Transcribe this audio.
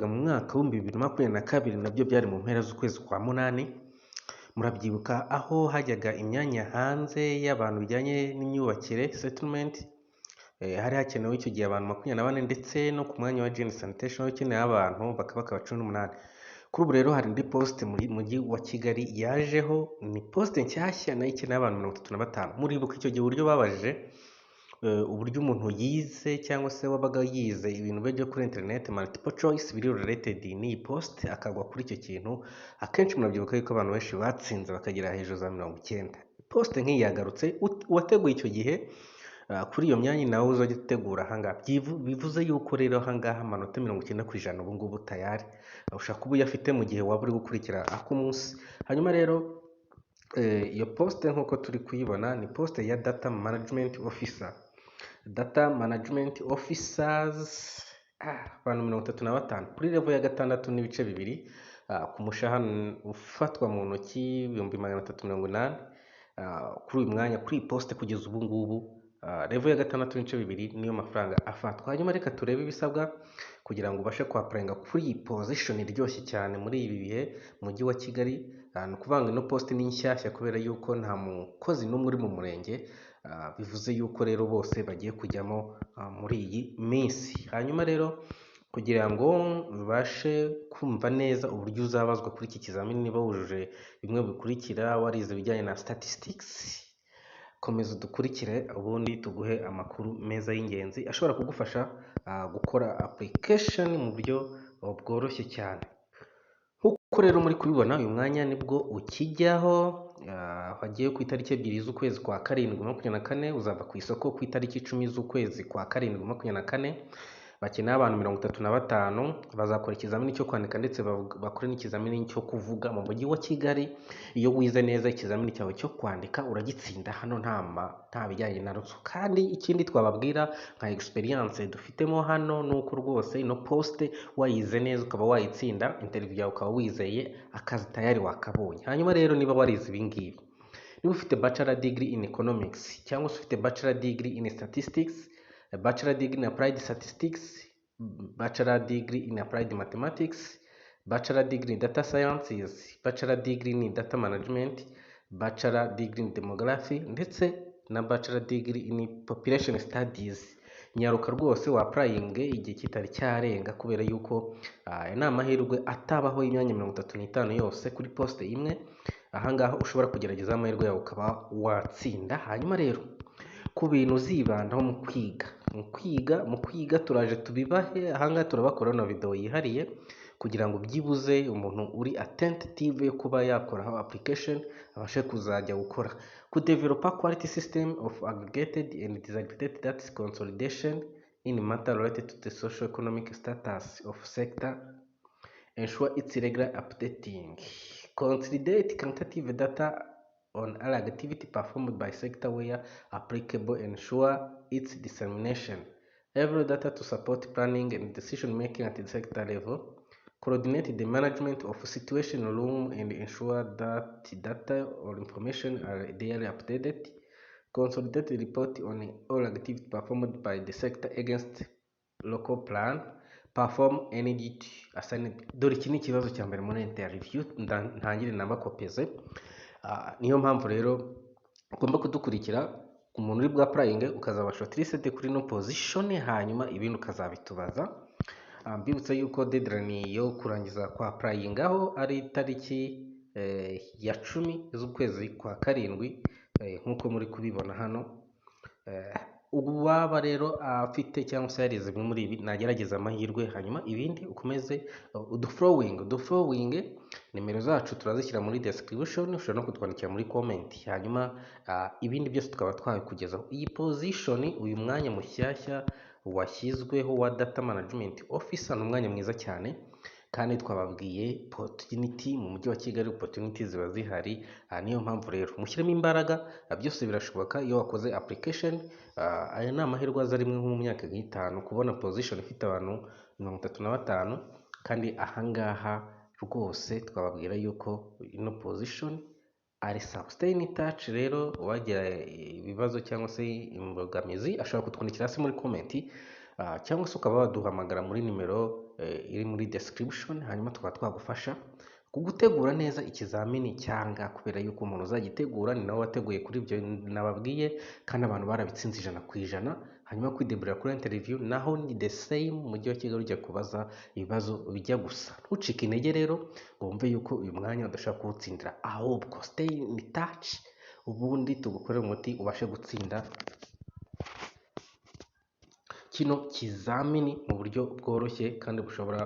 Mu mwaka wa 2022, nabyo byari mu mpera z'ukwezi kwa munani, murabyibuka, aho hajyaga imyanya hanze y'abantu bijyanye n'imyubakire, settlement, hari hakenewe icyo gihe abantu 24, ndetse no ku mwanya wa hygiene sanitation ukeneye abantu bakaba 18. Kuri ubu rero hari indi poste muri mujyi wa Kigali yajeho, ni poste nshyashya nayo ikeneye abantu 35. Muribuka icyo gihe uburyo babajije uburyo umuntu yize cyangwa se wabaga yize ibintu byo kuri internet, multiple choice biri related n'iyi poste, akagwa kuri icyo kintu. Akenshi murabyibuka yuko abantu benshi batsinze bakagera hejuru za 90. Poste nk'iyi yagarutse. Uwateguye icyo gihe kuri iyo myanya nawe uzajya utegura ahangaha. Bivuze yuko rero ahangaha amanota 90% ubu ngubu tayari ushobora kuba uyafite mu gihe waba uri gukurikira ak'umunsi. Hanyuma rero iyo poste nk'uko turi kuyibona ni poste ya data management officer, data management officers, abantu 35 kuri level ya 6.2, ku mushahara ufatwa mu ntoki 380,000 kuri uyu mwanya, kuri iyi poste. Kugeza ubu ngubu level ya 6.2 niyo mafaranga afatwa. Hanyuma reka turebe ibisabwa kugira ngo ubashe kwapplyinga kuri iyi position iryoshye cyane muri ibi bihe mu mujyi wa Kigali. Ni ukuvuga ngo ino poste ni nshyashya kubera yuko nta mukozi n'umwe uri mu murenge, bivuze yuko rero bose bagiye kujyamo muri iyi minsi. Hanyuma rero kugira ngo ubashe kumva neza uburyo uzabazwa kuri iki kizamini, niba wujuje bimwe bikurikira, warize ibijyanye na statistics, komeza udukurikire ubundi tuguhe amakuru meza y'ingenzi ashobora kugufasha gukora application mu buryo bworoshye cyane. Nk'uko rero muri kubibona, uyu mwanya nibwo ukijyaho, hagiye ku itariki 2 z'ukwezi kwa karindwi 24, uzava ku isoko ku itariki 10 z'ukwezi kwa karindwi 24. Bakeneye abantu 35, bazakora ikizamini cyo kwandika ndetse bakore n'ikizamini cyo kuvuga mu mujyi wa Kigali. Iyo wize neza ikizamini cyawe cyo kwandika uragitsinda, hano nta bijyanye na ruswa. Kandi ikindi twababwira nka experience dufitemo hano ni uko rwose ino poste wayize neza ukaba wayitsinda, interview yawe ukaba wizeye akazi, tayari wakabonye. Hanyuma rero niba warize ibi ngibi, niba ufite bachelor degree in economics cyangwa se ufite bachelor degree in statistics, bachelor degree in applied statistics, bachelor degree in applied mathematics, bachelor degree in data sciences, bachelor degree in data management, bachelor degree in demography ndetse na bachelor degree in population studies, nyaruka rwose wapplyinge igihe kitari cyarenga, kubera yuko aya ni amahirwe atabaho y'imyanya 35 yose kuri poste imwe. Ahangaha ushobora kugerageza amahirwe yawe ukaba watsinda. Hanyuma rero ku bintu uzibandaho mu kwiga turaje tubibahe. Ahangaha turabakora na video yihariye kugira ngo byibuze umuntu uri attentive yo kuba yakoraho application abashe kuzajya gukora. Kudevelopa quality system of aggregated and disaggregated data consolidation in matter related to the socio economic status of sector, ensure its regular updating. Consolidate quantitative data on all activity performed by sector where applicable, ensure its dissemination. Every data to support planning and decision making at the sector level. Coordinate the management of situation room and ensure that data or information are daily updated. Consolidate report on all activity performed by the sector against local plan. Perform any duty assigned. Dore iki ni ikibazo cya mbere muri interview, ntangire nabakopeze. Niyo mpamvu rero ugomba kudukurikira umuntu uri bwapplyinge, ukazaba shortlisted kuri ino position, hanyuma ibindi ukazabitubaza. Mbibutsa yuko deadline yo kurangiza kwa applyingaho ari itariki ya 10 z'ukwezi kwa karindwi, nk'uko muri kubibona hano. Uwaba rero afite cyangwa se yarize bimwe muri ibi nagerageza amahirwe, hanyuma ibindi ukomeze udufollowing, udufollowing. Nimero zacu turazishyira muri description, ushobora no kutwandikira muri comment, hanyuma ibindi byose tukaba twabikugezaho. Iyi position, uyu mwanya mushyashya washyizweho wa data management officer, ni umwanya mwiza cyane kandi twababwiye opportunity mu mujyi wa Kigali, opportunity ziba zihari. Niyo mpamvu rero mushyiremo imbaraga, byose birashoboka iyo wakoze application. Aya ni amahirwe aza rimwe nko mu myaka nk'itanu kubona position ifite abantu 35. Kandi ahangaha rwose twababwira yuko ino position ari sawa. Stay in touch. Rero uwagira ibibazo cyangwa se imbogamizi ashobora kutwandikira hasi muri comment, cyangwa se ukaba waduhamagara muri nimero. iri muri description, hanyuma tukaba twagufasha kugutegura neza ikizamini cyanga, kubera yuko umuntu uzagitegura ni nawe wateguye kuri ibyo nababwiye, kandi abantu barabitsinze 100%. Hanyuma kwideburira kuri interview naho ni the same, Umujyi wa Kigali ujya kubaza ibibazo bijya gusa. Ntucike intege rero ngo wumve yuko uyu mwanya udashobora kuwutsindira, ahubwo stay in touch, ubundi tugukorere umuti ubashe gutsinda kino kizamini mu buryo bworoshye kandi bushobora.